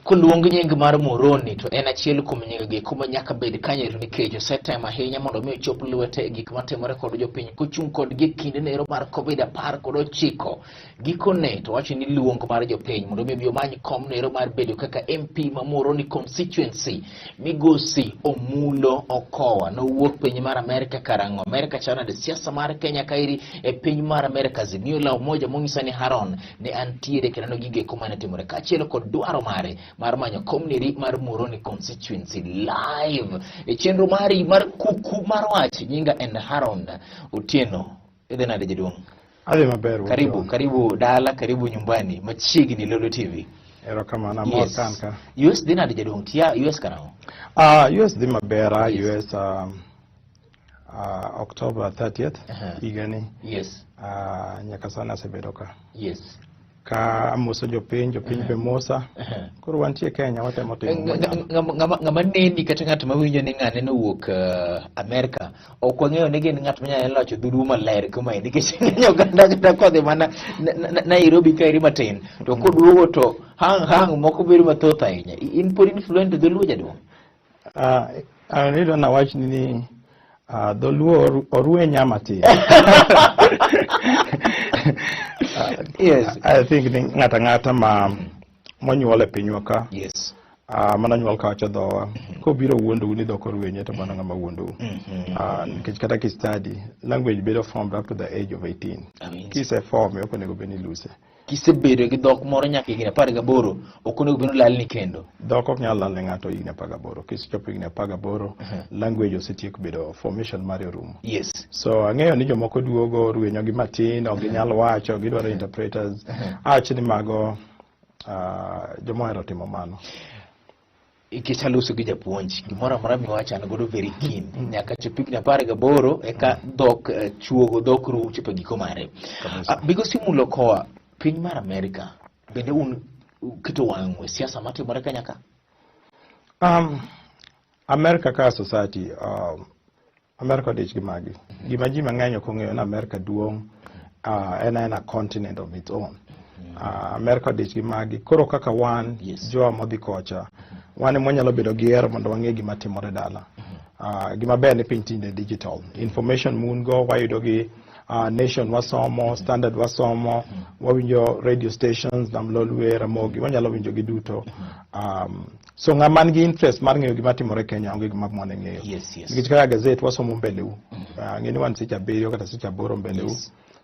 Koluong nying mar Muhoroni to en achiel kuom nying gi kuma nyaka bed kanyo nikech osetemo ahinya mondo mi ochop lwete e gik matimore kod jopiny kochung' kodgi e kinde nero mar Covid 19. Gikone to wacho ni luong mar jopiny mondo mi obi omany kom nero mar bedo kaka MP ma Muhoroni constituency migosi Omulo Okowa nowuok piny mar Amerka karang'o? Amerka chalo nade? Siasa mar Kenya kaeri e piny mar Amerka Azimio la Umoja monyisa ni Haron ne antiere kendo nogigo eko mane timore kaachiel kod dwaro mare mar manyo kom neri mar Muhoroni constituency live e chenro mari mar kuku mar wach. Nyinga en Haron Otieno. Idhi nade jaduong'? Adhi maber. Karibu, karibu dala, karibu nyumbani, machiegni Lolo TV. Erokamano, amor ka an ka. US dhi nade jaduong'? Tia US karang'o? US dhi maber, US October 30th higani. Nyaka sani asebedo ka. Ka amoso jopiny, jopiny be mosa. Koro wantie Kenya, watemo timo mwanyalo. Ng'ama neni kata ng'at mawinjo ni ng'ane nowuok Amerka, ok wang'eyo ni gin ng'at manyalo locho dholuo maler kamae, nikech ng'eny oganda kata kodhi mana Nairobi kaeri matin, to koduogo to hang hang moko bedo mathoth ahinya. In pod in fluent e dholuo jaduong'? Nidwa nawach ni dholuo orwenya matin. I think ni ng'ata ng'ata ma monyuol e pinywa ka, mana nyuol kawacho dhowa, kobiro wuondou ni dhok orwenye to mano ng'ama wuondou. Nikech kata ki study, language bedo formed up to the age of 18. Kise form ok onego bed ni lose. Kisebedo gi dhok moro nyaka higni 18, ok onego bed ni olalni kendo. Dhok ok nyal lal ne ng'ato higni 18. Kisechopo higni 18, language osetieko bedo formation mare orumo. So ang'eyo ni jomoko duogo rwenyo gi matin, ok ginyal wacho, gidwaro interpreters. Awacho ni mago joma ohero timo mano. Nikech aloso gi japuonj, gimoro amora miwacho an godo very keen. Nyaka chop higni 18 eka dhok chuogo dhok ru chopo e giko mare. Migosi Omulo Okowa, piny mar Amerka, bende un uketo wang'u e siasa matimore Kenya ka? Amerka ka society, Amerka odich gi magi. Gima ji mang'eny ok ong'eyo ni Amerka duong', en aena continent of its own. Amerka odich gi magi. Koro kaka wan, jowa modhi kocha, wan ema wanyalo bedo gi hero mondo wang'e gima timore dala. Gima ber ni piny tinde digital. Information mun go wayudo gi Nation wasomo, Standard wasomo, wawinjo radio stations, Nam Lolwe, Ramogi, wanyalo winjo gi duto. So ng'ama nigi interest mar ng'eyo gima timore Kenya onge gima mone ng'eyo. Nikech kaka gazet wasomo mbeleu. Ng'e ni wan seche 7 kata seche 8 mbeleu.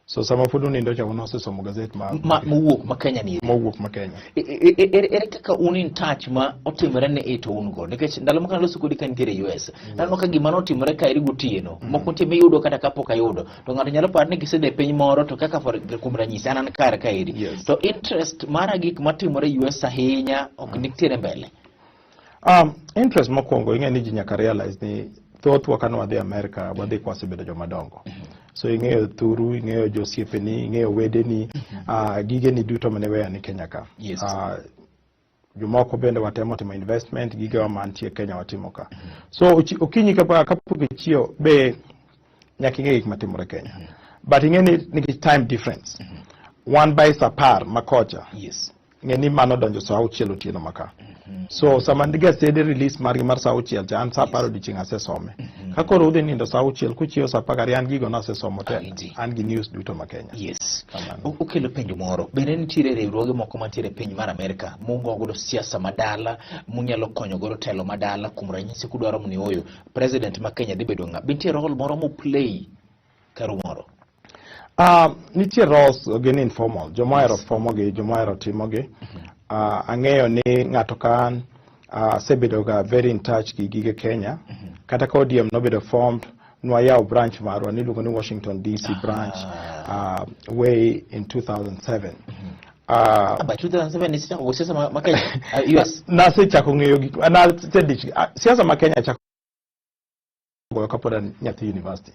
So sama pod unindo cha wan wasesomo gazet ma mowuok ma Kenya ni. Mowuok ma Kenya. Ere kaka un in touch ma otimore ne e to un go? Nikech ndalo moko naloso kodi ka nitiere US. Ndalo moko gima notimore ka eri gotieno. Moko nitie miyudo kata kapok ayudo. To ng'ato nyalo paro ni gisedhi e piny moro to kaka for kuom ranyisi an an kar ka eri. To interest mara gik matimore US ahinya ok nitiere mbele. Interest mokwongo ing'e ni ji nyaka realize ni thothwa kane wadhi Amerka wadhi kwasebedo joma dongo. So ing'eyo thuru, ing'eyo josiepeni, ing'eyo wedeni, gigeni duto mane weyo ni Kenya ka. Jomoko bende watemo timo investment, gigewa mantie Kenya watimo ka. So okinyi kapok ichiewo be nyaka ing'e gik matimore Kenya. But ing'e ni nikech time difference. Wan by sa 10 makocha. Ng'e ni mano donjo sa 6 otieno maka. So sama gasede release margi mar sa 6 cha an sa 10 odiochieng' asesome. Ka koro udhi nindo sa 6 kuchiewo sa 12 an gigo nasesomo te. An gi news duto ma Kenya. Kamano. Okelo penjo moro. Bende nitiere riwruoge moko mantiere e piny mar Amerka mugo godo siasa madala, munyalo konyo godo telo madala, kuom ranyisi kudwaro ni oyo president ma Kenya dhi bedo ng'a? Be nitie role moro mu play karu moro? Nitie roles gin informal, joma ohero fomo gi, joma ohero timo gi. Ang'eyo ni ng'ato ka an asebedo ga very in touch gi gige Kenya. Kata ka ODM nobedo formed, nwayawo branch marwa niluongo ni Washington DC branch way in 2007. By 2007 nisechako go siasa ma Kenya, US. Nasechako ng'eyo gik, nasedich, siasa ma Kenya chako goyo kapod an nyathi university.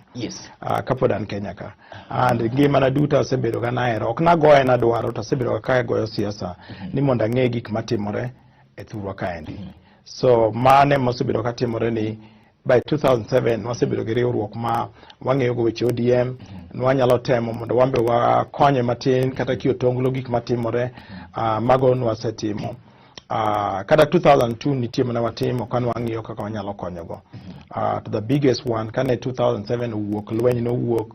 Kapod an Kenya ka. And ngimana duto asebedo ga nahero. Ok nagoye nadwaro, to asebedo ga ka agoyo siasa ni mondo ang'e gik matimore e thurwa kaendi. So mane mosebedo katimore ni by 2007 wasebedo gi riwruok ma wang'eyo go weche ODM, nwanyalo temo mondo wan be wakonye matin kata kiotonglo gik matimore, mago nwasetimo. Kata 2002 nitie mane watimo kane wang'iyo kaka wanyalo konyogo. To the biggest one kane 2007 owuok, lweny nowuok.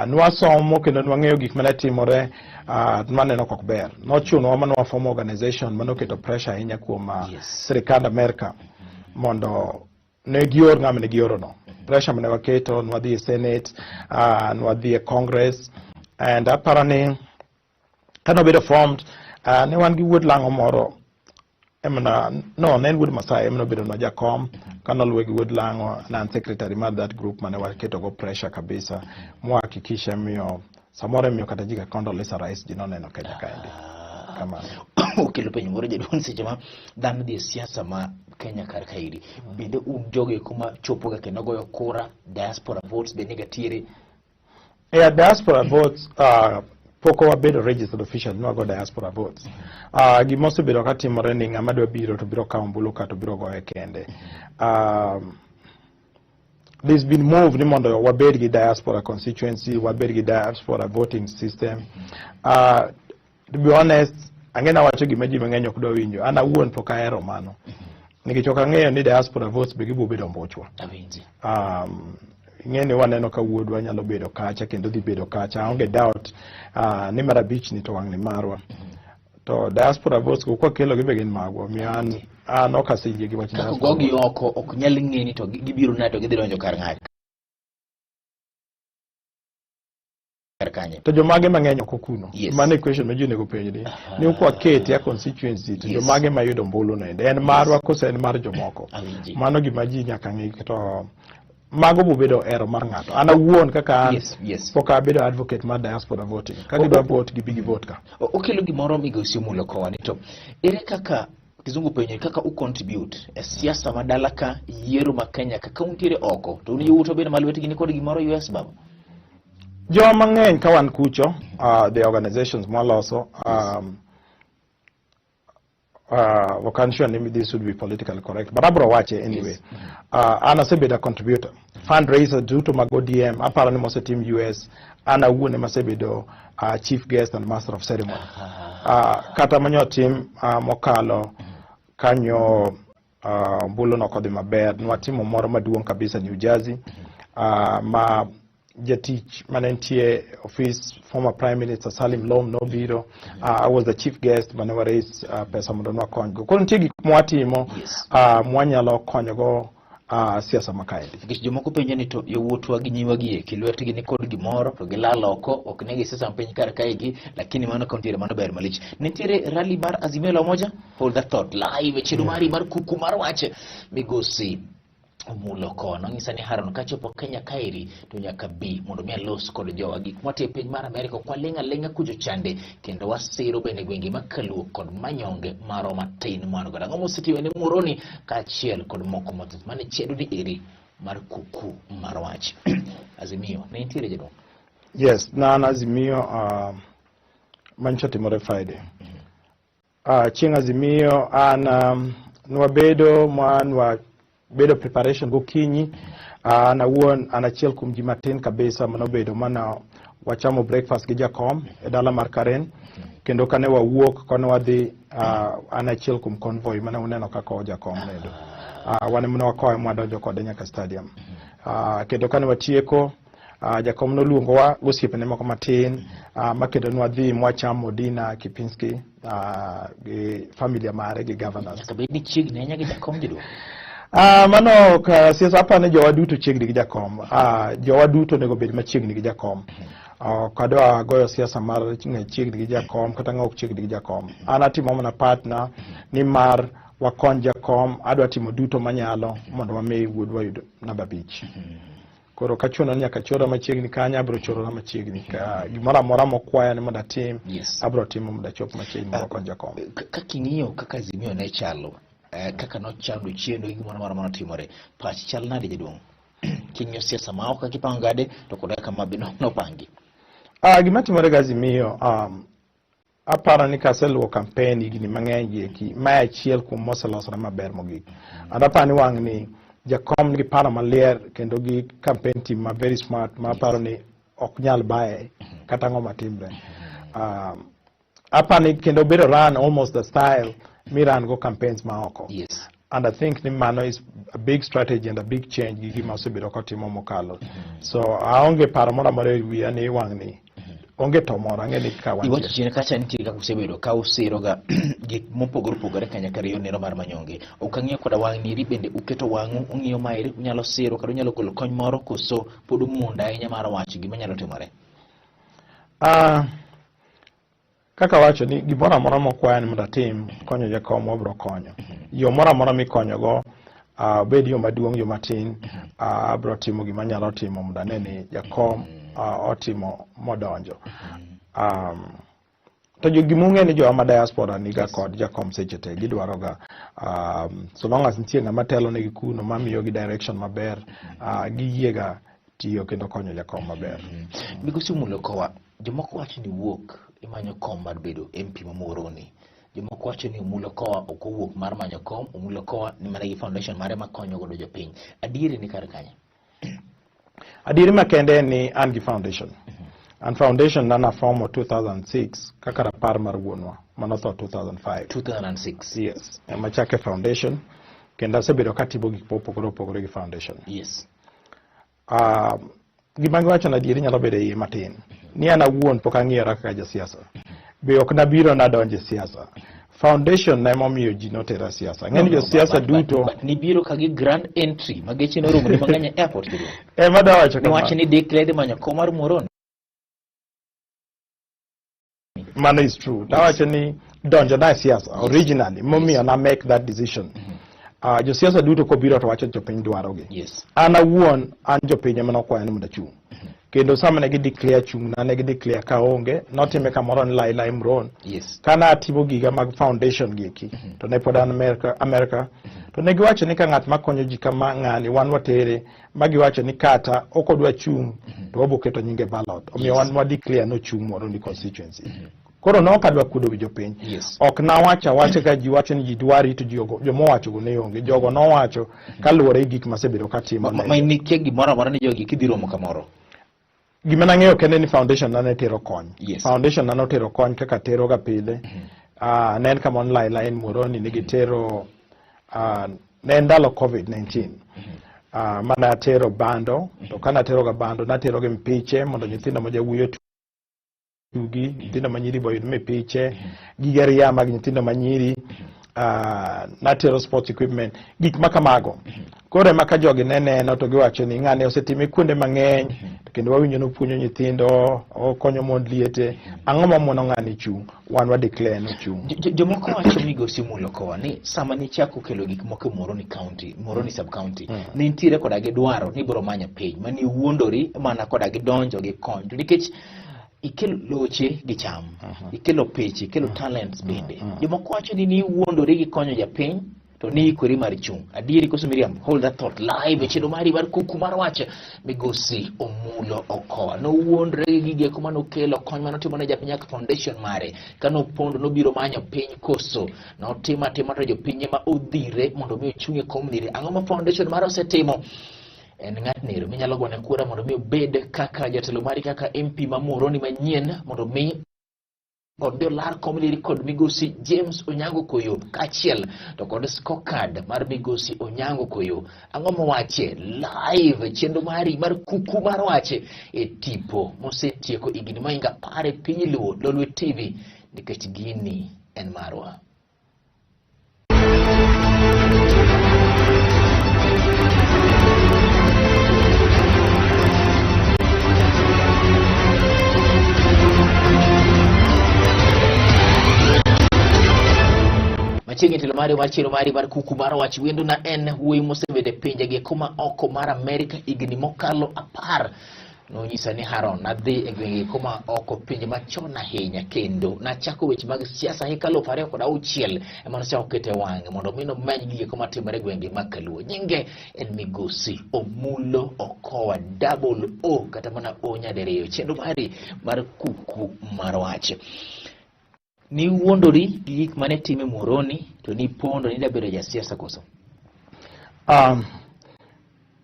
Nwasomo kendo nwang'eyo gik mane timore, nwaneno kok ber. Nochunowa ma nwaform organization manoketo pressure ahinya kuom sirikand Amerka mondo ne gior ng'ama ne gioro no. Pressure mane waketo, nwadhi e Senate, nwadhi e Congress, and aparo ni kane obedo formed, ne wan gi wuod lang'o moro emana no ne en wuod Masai ema nobedo nwa jakom. Kane oluwe gi wuod lang'o, ne an secretary mar that group mane waketo go pressure kabisa, mwahakikisha miyo samoro imiyo kata ji ka Condoleezza Rice ji noneno Kenya kaendi kamano. Okelo penjo moro, jaduong', seche ma dhano dhi e siasa ma Kenya kar kaeri, bende un jogo eko ma chopoga kendo goyo kura, diaspora votes be niga tiere? Yeah, diaspora votes, pok wabedo registered official nwago diaspora votes. Gima osebedo ka timore ni ng'ama dwa biro to biro kawo ombulu ka to biro goye kende. There's been move ni mondo wabed gi diaspora constituency, wabed gi diaspora voting system. To be honest, ang'e nawacho gima ji mang'eny ok dwa winjo. An awuon pok ahero mano. Nikech ok ang'eyo ni diaspora votes be gibiro bedo ombuchwa. Awinji. Ing'e ni waneno ka wuodwa nyalo bedo kacha kendo dhi bedo kacha, aonge doubt ni mar abich ni to wang' ni marwa. To diaspora votes go kwakelo gi be gin magwa, omiyo an ok aseyie gi wach kaka diaspora gogi votes. Oko ok nyal ng'e ni to gibiro nade to gidhi donjo kar ng'ato kar kanye. To jomage mang'eny oko kuno? Yes. Mano e question ma ji onego penjri ni kwakete a constituency to jomage mayudo ombulu no ende en marwa koso en mar jomoko? Awinji. Mano gima ji nyaka ng'i, to mago bobedo ero mar ng'ato. An awuon kaka an pok abedo advocate mar diaspora voting. Ka gidwa vote, gibi gi vote ka. Okelo gimoro migosi Omulo kowa ni to ere kaka kizungu penjo kaka u contribute e siasa ma dala ka, yiero ma Kenya ka, ka untiere oko to un yawuotu bende ma lwetgi ni kod gimoro US, baba? Joma mang'eny ka wan kucho, the organizations mwaloso, ok an sure ni this would be politically correct, but abro wache anyway. An asebedo a contributor fundraiser duto mag ODM, aparo ni mosetim US, an awuon ema asebedo chief guest and master of ceremony. Kata manyotim mokalo kanyo, ombulu nokodhi maber, nwatimo moro maduong' kabisa New Jersey, ma jatich mane nitie office former prime minister Salim Lom nobiro. I was the chief guest mane wa raise pesa mondo nwakonygo. Koro nitie gik mwatimo mwanyalo konyogo siasa ma kaendi. Nikech jomoko penjo ni to yawuotwa gi nyiwa gi eki lwetgi ni kod gimoro to gilal oko, ok ne gi siasa piny kar kaegi, lakini mano ka nitiere mano ber malich. Nitiere rally mar Azimio la Umoja, hold that thought live e chenro mari mar kuku mar wach. Migosi Omulo kono ng'isa ni Haron kachopo Kenya kaeri to nyaka bi mondo mi alos kod jowa gik mwatimo e piny mar Amerika. Ok waling' aling'a kucho chande kendo wasiro bende gwenge ma Kaluo kod Manyonge marwa matin mwan godo. Ang'o mosetiyo ne Muhoroni kaachiel kod moko mathoth mane chenro ni eri mar kuku mar wach. Azimio ne nitiere, jaduong'? Yes, na an Azimio manyicho timore Friday. Chieng' Azimio an nwabedo ma nwabedo preparation gokinyi. An awuon an achiel kuom ji matin kabisa manobedo mana wachamo breakfast gi jakom e dala mar Karen, kendo kane wawuok kane wadhi, an achiel kuom convoy mane uneno kaka kowo jakom nendo. Wan ema ne wakowe mwadonjo kode nyaka stadium. Kendo kane watieko, jakom noluongowa gosiepene moko matin, ma kendo nwadhi mwachamo dinner Kempinski gi familia mare gi governors. Nyaka bed ni chiegni ahinya gi jakom, jaduong'. Mano ok siasa. Aparo ni jowa duto chiegni gi jakom. Jowa duto onego bed machiegni gi jakom. Ok adwa goyo siasa mar ng'a chiegni gi jakom kata ng'a ok chiegni gi jakom. An atimo mana partner ni mar wakony jakom, adwa timo duto manyalo mondo wami wuodwa yud namba 5. Koro kachuno ni nyaka chora machiegni kanyo, abiro chorora machiegni. Ka gimoro amora mokwaya ni mondo atim, abiro timo mondo achop machiegni mondo wakony jakom. Kaka ing'iyo kaka Azimio ne chalo, kaka nochando chendo gi gimoro amora manotimore, pach chal nade, jaduong', king'iyo siasa ma oko kaka ipango gade to kod kaka ma be nopangi? Gima timore ga Azimio, aparo ni kaseluwo campaign higni mang'eny gi eki, mae achiel kuom moselosore maber mogik. And aparo ni wang' ni jakom nigi paro malier kendo gi campaign team ma very smart, ma aparo ni ok nyal baye kata ang'o matimre. Aparo ni kendo bedo run almost the style Mi run go campaigns ma oko. And I think ni mano is a big strategy and a big change gi gima osebedo kotimo mokalo. So aonge paro moro amora e wiya ni wang'ni onge to moro ang'e ni ka Iwacho wantie. Chien kacha nitie kaka usebedo ka usiroga gik mopogore opogore kanyakla e nero mar manyonge. Ok ang'iyo koda wang' niri bende uketo wang'u ung'iyo maeri unyalo siro kata unyalo golo kony moro koso pod umunda ahinya mar wacho gima nyalo timore. Kaka wacho ni gimoro amora mokwaya ni mondo atim konyo jakom, wabiro konyo. Yo moro amora mikonyogo, obed yo maduong', yo matin, abiro timo gima anyalo timo mondo ane ni jakom otimo modonjo. To jo gima ung'e ni jowa ma diaspora niga kod jakom seche te gidwaro ga, so long as nitie ng'ama telo negi kuno mamiyogi direction maber, giyiega tiyo kendo konyo jakom maber. Migosi Omulo Kowa, jomoko wacho ni wuok imanyo kom mar bedo MP ma Muhoroni. Jomoko wacho ni Omulo Kowa ok owuok mar manyo kom, Omulo Kowa ni mana gi foundation mare makonyo godo jopiny. Adieri ni kar kanye? Adieri makende en ni an gi foundation. And foundation na nafomo 2006 kaka rapar mar wuonwa manotho 2005. 2006. Yes, ema chake foundation kendo asebedo katimo gik mopogore opogore gi foundation. Gima giwacho na adieri nyalo bedo e iye matin. Ni an awuon pok ang'iyora kaka jasiasa. Be ok nabiro nadonjo e siasa. Foundation na emomiyo ji notera siasa. Ang'e ni josiasa duto But nibiro ka gi grand entry ma geche noromo ni mang'eny e airport kendo. Ema dawacho kama. Niwacho ni declare dhi manyo kom mar Muhoroni. Mano is true. Dawacho ni donjo na e siasa originally momiyo na make that decision. Josiasa duto kobiro to wacho jopiny dwarogi. An awuon an jopiny ema nokwaya ni mondo achung'. Kendo sama ne gi declare chung' na, ne gi declare ka onge, notime kamoro ni Lai Lai Mron. Kana atimo giga mag foundation gi eki, to ne pod an America. To ne giwacho ni ka ng'at makonyo ji kama ng'ani wan watere, ma giwacho ni kata ok odwa chung' to wabo keto nyinge ballot. Omiyo wan wa declare nochung' Muhoroni constituency. Koro ne ok adwa kuodo wi jopiny. Ok nawacho awacha ka ji wacho ni ji dwari to ji jomowachogo ne onge. Jogo nowacho kaluwore gi gik masebedo katimo. Ma nikia gimoro amora ni jogi kidhi romo kamoro. Gima nang'eyo kende ni foundation na ne tero kony. Foundation na notero kony kaka tero ga pile. Ne en kama online line Muhoroni ne gitero, ne en ndalo COVID-19. Mana atero bando, to kana atero ga bando natero gi mpiche mondo nyithindo ma jawuoyo tugi, nyithindo ma nyiri boyud mipiche, gige ria mag nyithindo ma nyiri, natero sports equipment, gik ma kamago. Koro ema ka jogi ne neno to giwacho ni ng'ani osetime kuonde mang'eny to kendo wawinjo nopuonjo nyithindo, okonyo mond liete, ang'o mamono ng'ani chung'? Wan wa declare nochung'. Jomoko wacho, migosi Omulo Kowa, ni sama nichako kelo gik moko e Muhoroni County, Muhoroni sub county, ne nitiere koda gi dwaro ni ibiro manyo piny mani wuondori mana koda gi donjo gi kony. To nikech ikelo loche gi cham, ikelo peche, ikelo talents bende. Jomoko wacho ni niwuondori gi konyo japiny to ni ikori mar chung'. Adieri koso miriambo? Hold that thought live e chenro mari mar Kuku mar Wach. Migosi Omulo Okowa nowuondre gi gigeko manokelo kony manotimo ne japiny kaka foundation mare. Kanopondo nobiro manyo piny koso notimo atima to jopiny ema odhire mondo mi ochung' e kom nire. Ang'o ma foundation mare osetimo? En ng'at nero minyalo gone kura mondo mi obed kaka jatelo mari kaka MP ma Muhoroni manyien mondo mi odhi olar kom neri kod migosi James Onyango Koyo kaachiel to kod scorecard mar migosi Onyango Koyo. Ang'o mowache live chenro mari mar Kuku mar Wach e tipo mosetieko higni mohingo 10 e piny Luo Lolwe TV nikech gini en marwa. Machiegni telo mari mar chenro mari mar Kuku mar Wach. Wendo na en wuoyi mosebedo e pinje gi kuma oko mar Amerika higni mokalo 10. Nonyisa ni Haron, nadhi e gwenge kuma oko pinje machon ahinya kendo nachako weche mag siasa higa 2006 ema nochako kete wang'e mondo mi nomeny gige kuma timore e gwenge mag Kaluo. Nyinge en migosi Omulo Okowa double O kata mana O nyadiriyo. Chenro mari mar Kuku mar Wach. Niwuondori gi gik mane time Muhoroni to nipondo ni dabedo jasiasa koso?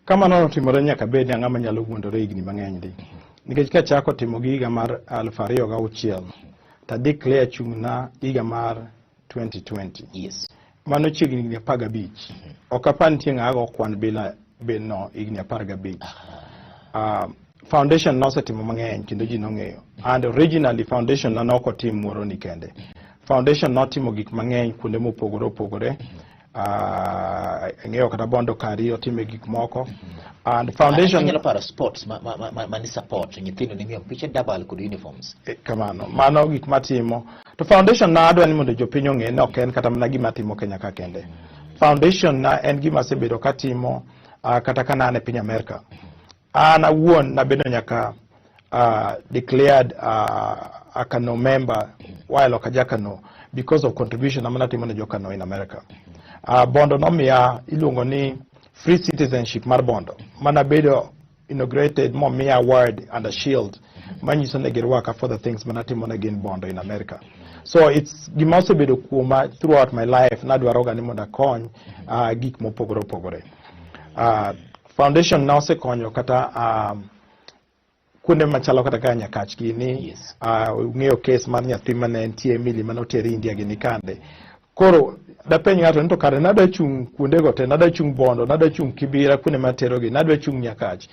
Kama notimore nyaka bed ni ang'ama nyalo wuondore higni mang'eny ndi. Nikech kachako timo gi higa mar 2006, to declare chung'na higa mar 2020. Mano chiegni higni 15. Ok apar nitie ng'a go kwan bila beno higni 15. Foundation nosetimo mang'eny kendo ji nong'eyo. And originally foundation na nok otim Muhoroni kende. Foundation notimo gik mang'eny kuonde mopogore opogore. Ang'eyo kata Bondo Kari otime gik moko. And foundation Anyalo paro sports ma ni support nyithindo ni miyo picha double kod uniforms. Kamano, mano gik matimo. To foundation na adwa ni mondo jopiny ong'e ni ok en kata mana gima timo Kenya ka kende. Foundation na en gima asebedo katimo kata ka an e piny Amerka. An awuon nabedo nyaka declared a Kano member while ok aja Kano because of contribution ama natimo ne jo Kano in America. Bondo nomiya iluongo ni free citizenship mar Bondo manabedo inaugurated momiya award and a shield manyiso ni girwaka for the things manatimo ne gin Bondo in America. So it's gima osebedo kuoma throughout my life nadwaroga ni mondo akony gik mopogore opogore. Foundation na osekonyo kata kuonde machalo kata kaka Nyakach gini. Ung'eyo case mar nyathi mane nitie Emily mane oter India gini kande. Koro dapenj ng'ato ni to kare nadwa chung' kuondego te, nadwa chung' Bondo, nadwa chung' Kibira kuonde materogi, nadwa chung' Nyakach.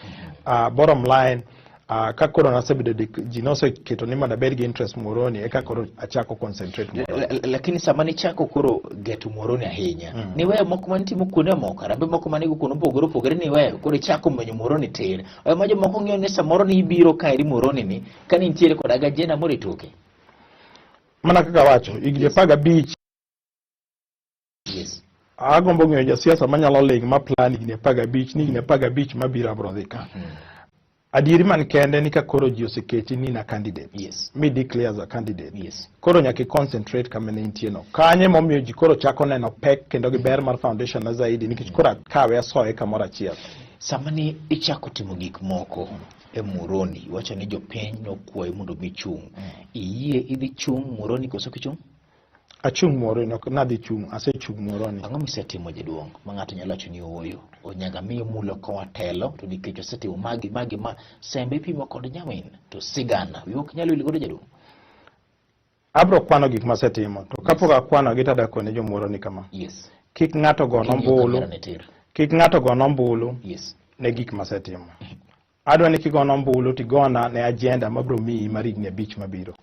Bottom line, ka koro nasebedo ji noseketo ni mondo abed gi interest Muhoroni, eka koro achako concentrate Muhoroni. Lakini sama nichako koro geto Muhoroni ahinya, niweyo moko manitimo kuonde moko, arambe moko manigo kuonde mopogore opogore niweyo, koro ichako menyo Muhoroni tir. Oyo ma jomoko ng'iyo ni samoro ni ibiro kaeri Muhoroni ni, ka nintiere koda agenda moro e toke. Mana kaka awacho, higni 15 Agombo ng'eyo jasiasa manyalo ling' ma plan higni 15 ni higni 15 mabiro abro dhi ka. Adieri man kende ni ka koro ji oseketi ni na candidate. Mi declare as a candidate. Koro nyaka i concentrate kama ne intie no. Kanye momiyo ji koro chako neno pek kendo gi ber mar foundation na zaidi nikech koro akawe asoye kamoro achiel. Sama ni ichako timo gik moko e Muhoroni, iwacho ni jopiny nokwayi mondo mi chung'. Iyie idhi chung' Muhoroni koso kichung'? Achung' Muhoroni, ok nadhi chung', asechung' Muhoroni. Ang'o misetimo jaduong' ma ng'ato nyalo wacho ni ooyo? Onyaga miyo mulo koa telo to nikech osetimo magi magi ma sembe ipimo kod nyawin to sigana wiwa ok nyal wil godo jaduong'. Abro kwano gik masetimo to kapok akwano gi tada kone jo Muhoroni kama. Kik ng'ato go ombulu. Kik ng'ato go ombulu ne gik masetimo. Adwa ni kigona ombulu tigona ne agenda mabro miyi mar higni 5 mabiro.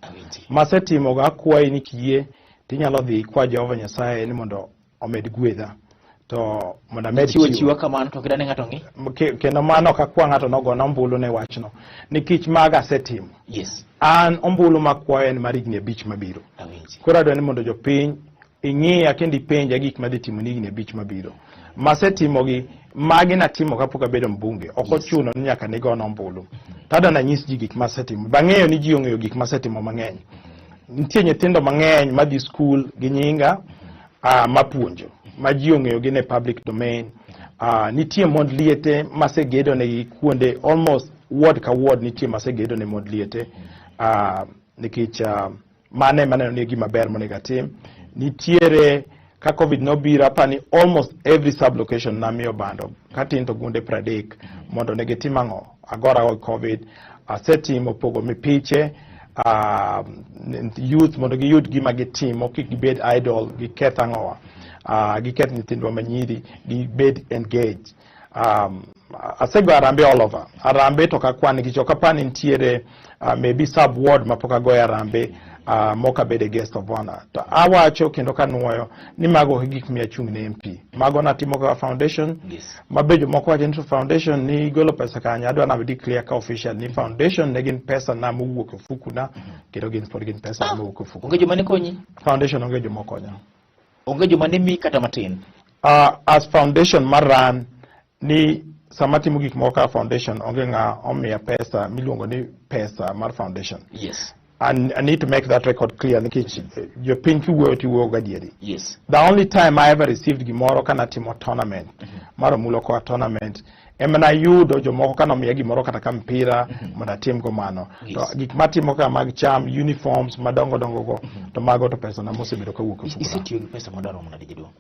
Masetimo go akwayi ni kiyie tinyalo dhi kwa Jehova Nyasaye ni mondo omed gwedha. To mondo amed chiwo chiwa kamano to kidane ng'ato ng'i. Kendo mano ok akwa ng'ato nogona ombulu ne wachno. Nikech maga asetimo. An ombulu makwayo en mar higni 5 mabiro. Koro adwa ni mondo jopiny ing'iya kendo ipenja gik madhi timo ni higni 5 mabiro. Masetimogi, magi natimo kapok abedo mbunge. Ok ochuno ni nyaka nigona ombulu. To adwa nanyis ji gik masetimo. Bang'eyo ni ji ong'eyo gik masetimo mang'eny. Nitie nyithindo mang'eny madhi skul gi nyinga mapuonjo, ma ji ong'eyo gin e public domain. Nitie mond liete masegedo negi kuonde almost ward ka ward nitie masegedo ne mond liete. Nikech mano ema aneno ni gima ber monego atim. Nitiere ka COVID nobiro apa ni almost every sub location namiyo bando katin to gunde 30 mondo ne gitim ang'o agora go COVID. Asetimo pogo mipiche youth mondo giyud gima gitimo kik gibed idle giketh ang'owa giketh nyithindwa manyiri gibed engaged. Asego arambe all over. Arambe to kakwan nikech ok apar ni nitiere maybe sub ward mapok agoyo arambe mok abede guest of honor. To awacho kendo kanuoyo ni mago ok gik miya chung' ne MP. Mago natimo kaka foundation. Ma be jomoko wacho ni to foundation ni golo pesa kanye, adwa na declare ka official ni foundation ne gin pesa na mowuok e ofuku na kendo gin pod gin pesa na mowuok e ofuku. Onge joma ne konyi? Foundation onge joma okonya. Onge joma ne miyi kata matin? As foundation maran ni sama timo gik moko kaka foundation onge ng'a omiya pesa miluongo ni pesa mar foundation. And I need to make that record clear nikech jopiny kiwuoyo tiwuoyo gadieri. The only time I ever received gimoro kana timo tournament mar Omulo Koa tournament ema nayudo jomoko kana omiya gimoro kata ka mpira mondo atim go mano. To gik matimo ka mag cham uniforms madongo dongo go to mago to pesa na mosebedo kawuok e ofukona. Isetiyo gi pesa madwaromo nade jaduong'?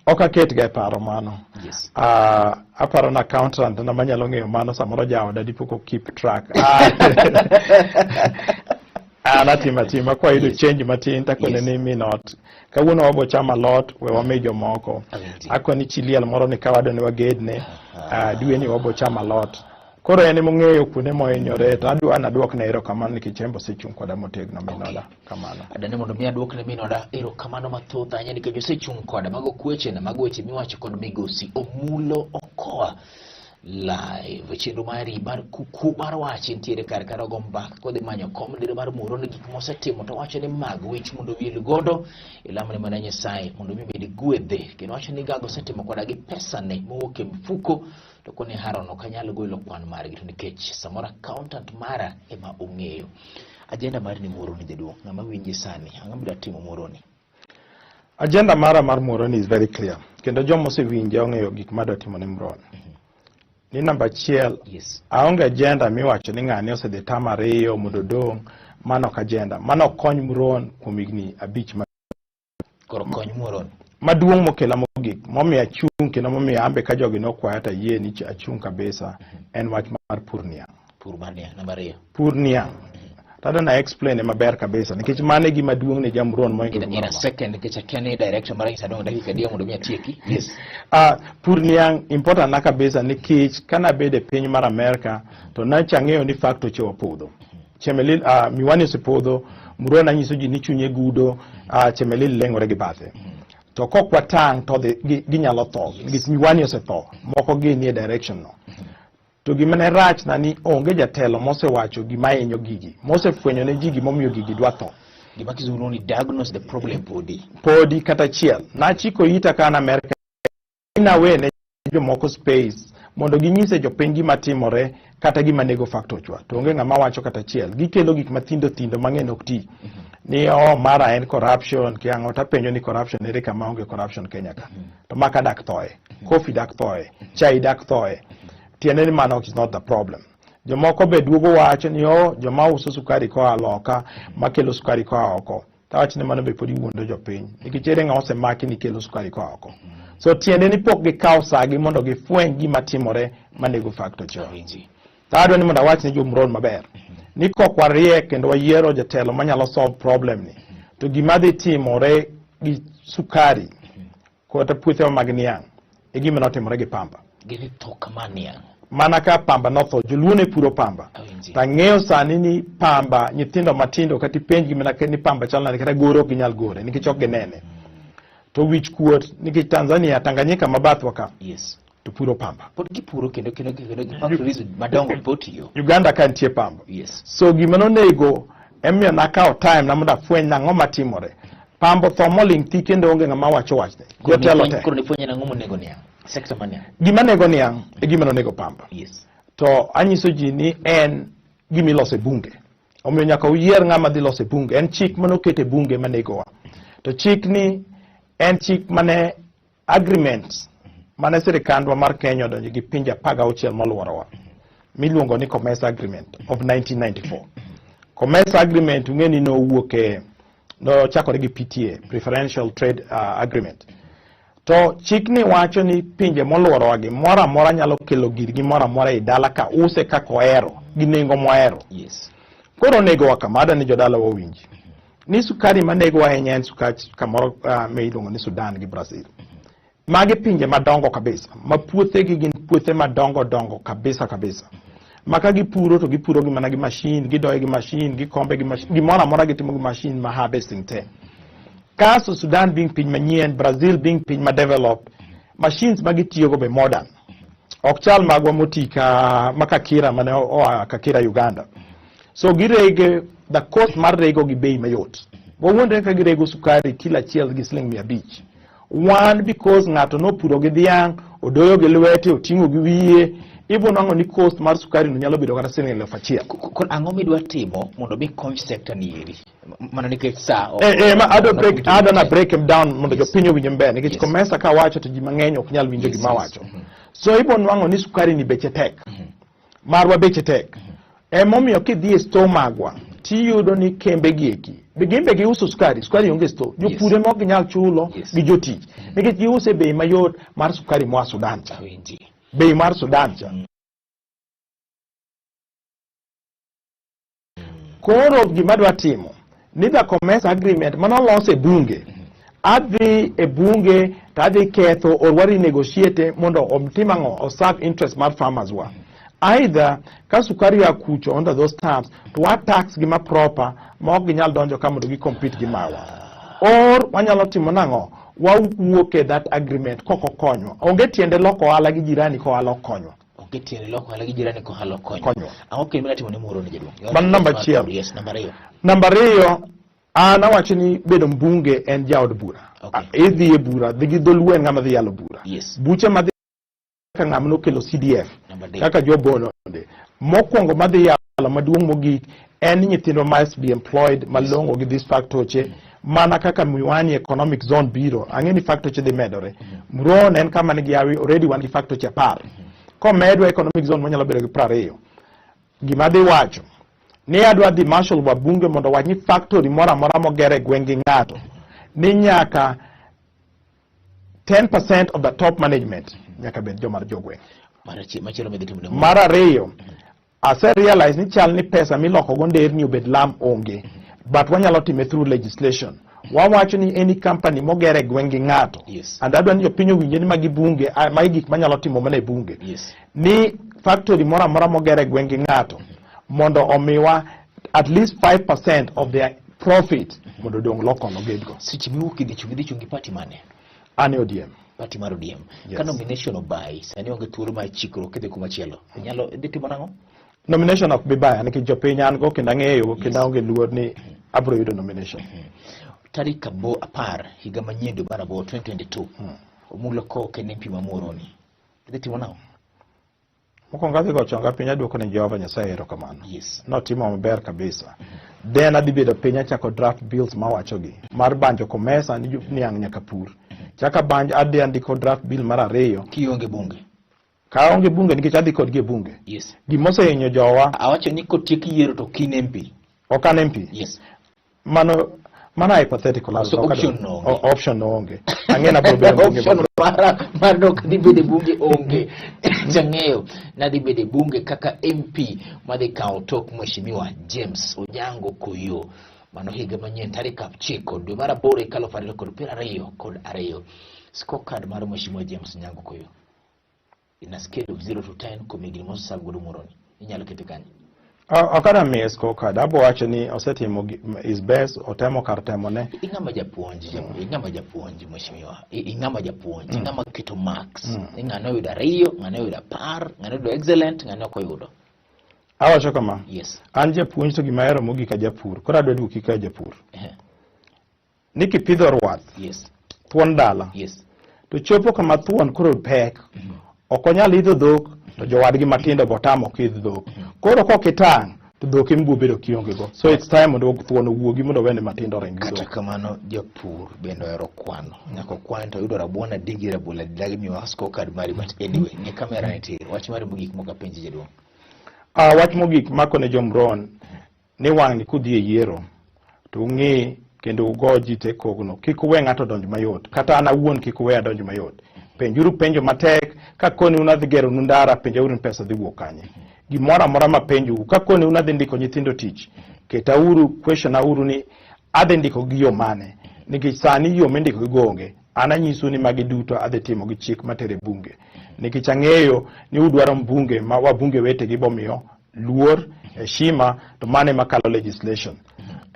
Ok aket ga e paro mano. Aparo na accountant na manyalo ng'eyo mano samoro jaoda dipo ko keep track. An atimo atima kwayudo change matin takone ni min ot kawuono wabo chamo alot we wami jomoko. Awinji. Akoni chi liel moro ni kawadwa ni wagedne dwe ni wabo chamo alot. Koro en emong'eyo kuonde mohinyore to adwa naduokne erokamano nikech en be osechung' koda motegno min oda kamano. Adane mondo mi aduokne min oda erokamano mathoth ahinya nikech osechung' koda. Mago kwechena, mago weche miwacho kod migosi Omulo Okoa live. Chenro mari mar kuku mar wach nitiere kar ka rogo mbaka kodhi manyo kom diro mar Muhoroni gik mosetimo to wacho ni mag wich mondo wil godo ilamne mana Nyasaye mondo mi bed gwedhe kendo wacho ni gago osetimo koda gi pesane mowuok e mfuko to koni Haron ok anyal golo kwan margi to nikech samoro accountant mara ema ong'eyo. Agenda mari ni Muhoroni jaduong', ng'ama winji sani, ang'o midwa timo Muhoroni? Agenda mara mar Muhoroni is very clear. Kendo joma osewinja ong'eyo gik madwa timo ne Muhoroni. Ni namba achiel, aonge agenda miwacho ni ng'ani osedhi tam ariyo mondo odong', mano ok agenda. Mano ok kony Muhoroni kuom higni 5 ma Koro kony Muhoroni. Maduong' mokela mogik, momiyo achung' kendo momiyo ambe ka jogi nokwaya to ayie ni achung' kabisa, en wach mar pur niang'. Pur mar niang', namba 2. Pur niang'. Tadwa na explain maber kabisa nikech mano e gima duong' ne ja-Muhoroni mohingo In gimoro a amora. second nikech akia ni director mara nyisa dong' dakika adi mondo mi atieki. Yes. Pur niang' important na kabisa nikech kana bedo e piny mar Amerka to nacha ang'eyo ni factory chewa podho. Chemelil, miwani osepodho, Muhoroni anyiso ji ni chunye gudo, Chemelil leng'ore gi bathe. To kok watang' to ginyalo tho, nikech miwani osetho, moko gi nie direction no. To gima ne rach na ni onge jatelo mosewacho gima hinyo gigi, mosefwenyo ne ji gimomiyo gigi dwa tho. Gima kizungu ni diagnose the problem podi. Podi kata achiel. Nachiko ita ka an Amerka, nawe ne jomoko space mondo ginyise jopiny gima timore kata gima nego factory wa. To onge ng'ama wacho kata achiel. Gikelo gik mathindo thindo mang'eny ok ti. Ni oh, mara en corruption, kiang'o tapenjo ni corruption ere kama onge corruption Kenya ka. To maka dak thoe, coffee dak thoe, chai dak thoe. Tiende ni mano is not the problem. Jomoko be duogo wacho ni oh, joma uso sukari koa loka, makelo sukari koa oko. Tawacho ni mano be pod iwuondo jopiny. Nikech ere ng'ama osemaki ni kelo sukari koa oko. So tiende ni pok gikawo sagi mondo gifweny gima timore manego factory chon. To adwa ni mondo awach ne jo-Muhoroni maber. Ni kok wariek kendo wayiero jatelo manyalo solve problem ni. To gima dhi timore gi sukari kata puothewa mag niang' e gima notimore gi pamba. Gidhi tho kama niang'. Mana ka pamba notho, joluo ne puro pamba. Awinji. To ang'eyo sani ni pamba, nyithindo matindo kata ipenjgi mana ni pamba chal nade kata gore ok ginyal gore nikech ok ginene. To wich kuot nikech Tanzania, Tanganyika ma bathwa ka, to puro pamba. Pod gipuro kendo kendo kendo gi factories madongo pod tiyo. Uganda ka nitie pamba. So gima nonego emiyo nakawo time na mondo afweny nang'o matimore. Pamba otho moling' thi kendo onge ng'ama wacho wachne. Jotelo te. Koro nifwenyo nang'o monego niang'? Sector mar niang'. Gima nego niang' e gima nonego pamba. To anyiso ji ni en gima iloso e bunge. Omiyo nyaka uyier ng'ama dhi loso e bunge. En chik mane oket e bunge manegowa. To chik ni en chik mane agreement mane sirikandwa mar Kenya odonjo gi pinje 16 moluorowa miluongo ni COMESA Agreement of 1994. COMESA Agreement ung'e ni nowuok e nochakore gi PTA, Preferential Trade Agreement. To chikni wacho ni pinje moluorowa gi moro amora nyalo kelo girgi moro amora e dala ka use kaka ohero gi nengo mohero. Koro onego wa kama adwa ni jodala owinji. Ni sukari manego ahinya en sukach kamoro miluongo ni Sudan gi Brazil. Magi pinje madongo kabisa, ma puothegi gin puothe madongo dongo kabisa kabisa. Ma ka gipuro to gipuro gi mana gi machine, gidoyo gi machine, gikombe gi machine, gimoro amora gitimo gi machine ma harvesting te. Kasto Sudan being piny manyien, Brazil being piny ma develop, machines ma gitiyogo be modern. Ok chal magwa moti ka ma Kakira mane oa Kakira Uganda. So girege, the cost mar rego gi bei mayot. Wawuondre ka girego sukari kilo achiel gi siling 500. One, because ng'ato nopuro gi dhiang', odoyo gi lwete, oting'o gi wiye, ibo nwang'o ni cost mar sukari no nyalo bedo kata siling 1000. Koro ang'o midwa timo mondo mi kony sector ni eri? Mana nikech sa ok- Ma adwa break, ok- adwa na break him down mondo jopiny owinj maber nikech COMESA ka wacho to ji mang'eny ok nyal winjo gima wacho. So ibo nwang'o ni sukari ni beche tek. Marwa beche tek. Emomiyo kidhi e store magwa tiyudo ni kembe gi eki be gin be giuso sukari, sukari onge e store. Jopur ema ok ginyal chulo gi jotich nikech giuso e bei mayot mar sukari moa Sudan cha. Bei mar Sudan cha. Koro gima adwa timo ni the COMESA agreement manolos e bunge, adhi e bunge to adhi ketho or wa renegotiate mondo otim ang'o, oserve interest mar farmers wa. Either ka sukari ya kucho under those terms to wa tax gi ma proper ma ok ginyal donjo ka mondo gi compete gi mawa, or wanyalo timo nang'o, wawuok e that agreement kok okonywa. Onge tiende loko ohala gi jirani ko ohala ok konywa. Onge tiende loko ohala gi jirani ko ohala ok konywa. Konywa. Ang'o kendo midwa timo ne Muhoroni, jaduong'? Mano namba achiel. Yes, namba ariyo. Namba ariyo, an awacho ni bedo mbunge en jaod bura. Idhi e bura, dhi gi dholuo en ng'ama dhi yalo bura. Buche madhi kaka ng'ama nokelo CDF, Namba adek. Kaka jobolonde. Mokwongo madhi yalo maduong' mogik en ni nyithindwa must be employed malong'o gi these factoche mana kaka Miwani economic zone biro. Ang'e ni factoche dhi medore. Muhoroni en kama nigi hawi, already wan gi factoche 10. Komedwa economic zone wanyalo bedo gi 20. Gima dhi wacho ni adwa dhi marshal wabunge mondo owach ni factory moro amora moger e gweng' gi ng'ato ni nyaka 10% of the top management nyaka bed joma jogweng'. Mar achiel, machielo midhi timo ne Mar ariyo, ase realize ni chal ni pesa miloko go nderni obed lam onge, but wanyalo time through legislation. Wawacho ni any company moger e gweng' gi ng'ato, and adwa ni jopiny owinje ni magi bunge, ah, magi gik manyalo timo mana e bunge, ni factory moro amora moger e gweng' gi ng'ato mondo omiwa at least 5% of their profit mondo odong' lokono gedgo. Seche miwuok idhi chung', idhi chung' gi party mane? An e ODM. Party mar ODM. Yes. Ka nomination obayi, sani onge thuolo mar chikruok kidhi kumachielo. Inyalo idhi timo nang'o? Nomination ok bi baya nikech jopiny an go kendo ang'eyo kendo aonge luor ni abiro yudo nomination. Tarik 10 higa manyien dwe mar aboro 2022. Omulo ko en MP ma Muhoroni. Idhi timo nang'o? Mokwongo adhi go chonga piny aduoko ne Jehova Nyasaye erokamano. Notimo maber kabisa. Then adhi bedo piny achako draft bills mawachogi mar banjo COMESA ni niang' nyaka pur. Chaka banjo adhi andiko draft bill mar ariyo. Kionge bunge. Ka onge bunge nikech adhi kodgi e bunge. Gimosehinyo jowa. Awacho ni kotiek yiero to kin MP. Ok an MP. Mano hypothetical. So option no onge. Option no onge. Ang'e na biro bedo mbunge. Option mara mar ok dhi bedo e bunge onge. Jang'eyo nadhi bedo e bunge kaka MP madhi kawo tok Mheshimiwa James Onyango Koyo. Mano higa manyien tarik 9 dwe mar aboro higa 2022. Scorecard mar Mheshimiwa James Onyango Koyo. In a scale of 0 to 10 kuom higni moseserve godo Muhoroni. Inyalo kete kanye? Ok adwa miye scorecard. Abo wacho ni osetimo his best, otemo kar temone. Ing'ama japuonj, ing'ama japuonj mheshimiwa. Ing'ama japuonj, ing'ama keto marks. Ni ng'ano oyudo 2, ng'ano oyudo 10, ng'ano oyudo excellent, ng'ano ok oyudo. Awacho kama. Yes. An japuonj to gima ahero mogik a japur. Koro adwa duoki ka japur. Ni kipidho rwath. Thuon dala. To chopo kama thuon koro pek. Ok onyal idho dhok to jowadgi matindo bo tamo ok idh dhok. Koro kok itang' to dhok ema biro bedo kionge go. So it's time mondo thuon owuogi mondo wene matindo oring gi Kata dhok. kamano japur bende ohero kwano. Nyaka okwan to oyudo rabuon adi gi rabolo adi dagi miwa scorecard mari, but anyway, ng'i kamera nitie. Wach mari mogik mok apenji, jaduong'. Wach mogik mako ne jomron ni wang'ni kudhi e yiero to ung'i kendo ugo ji te kogno. Kik uwe ng'ato donj mayot. Kata an awuon kik uwe adonj mayot. Penjuru penjo matek. Ka koni un adhi geronu ndara, penjauru ni pesa dhi wuok kanye. Gimoro amora ma penjou. Ka koni un adhi ndiko nyithindo tich, ketauru, question auru ni adhi ndiko gi yo mane. Nikech sani yo mindiko gi go onge. An anyisu ni magi duto adhi timo gi chik matere bunge. Nikech ang'eyo ni udwaro mbunge ma wabunge wetegi bomiyo luor, heshima, to mano ema kalo legislation.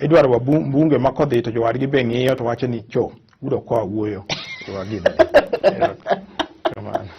Idwaro wabunge ma kodhi to jowadgi be ng'iyo to wacho ni cho, udo koa wuoyo. To wagine. Kamano.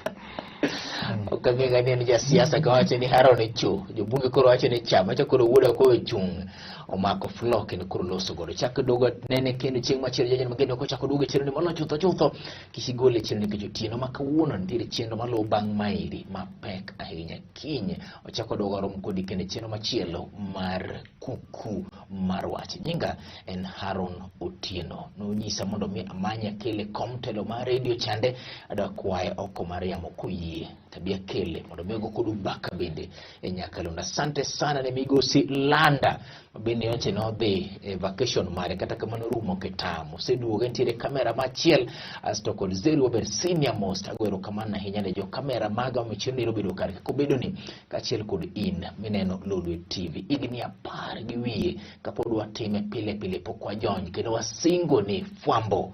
Ok ang'e ga ni en jasiasa ka wacho ni haro ni cho, jobunge koro wacho ni cha, macha koro wuoda koro chung' omako floor kendo koro loso godo. Chak duogo nene kendo chieng' machielo jajen mageno kochako duogo e chenro ni moloyo chutho chutho kik igole e chenro nikech otieno ma kawuono nitiere chenro maluwo bang' maeri mapek ahinya. Kiny ochako duogo rom kodi kendo e chenro machielo mar kuku. mar wach. Nyinga en Haron Otieno. Nonyisa mondo mi amanye akele kom telo mar redio chande, adwa kwaye oko mar yamo koyie tabi akele mondo mi ogo kodu mbaka bende e nyakalondo. Asante sana ne migosi Landa bende nyocha nodhi e vacation mare, kata kamano rumo kitamo oseduogo entiere kamera machiel asto kod Zeri Waber senior most. Ago erokamano ahinya ne jo kamera maga omiyo chieng' obedo kar kaka obedo ni kaachiel kod in mineno Lolwe TV higni 10 gi wiye kapod watime pile pile, pok wajony kendo wasingo ni fwambo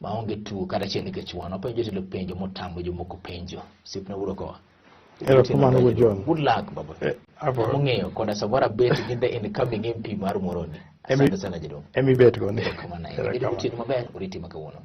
maonge tuo kata achiel nikech wan wapenjo jotelo penjo motamo jomoko penjo. Osiepna wuod Okoa. Erokamano wuod John. Good luck baba. Ong'eyo koda samoro abet gi the incoming MP mar Muhoroni. Asante sana jaduong'. Emi bet go ni. Erokamano ahinya. Bedo gotieno maber, oriti ma kawuono.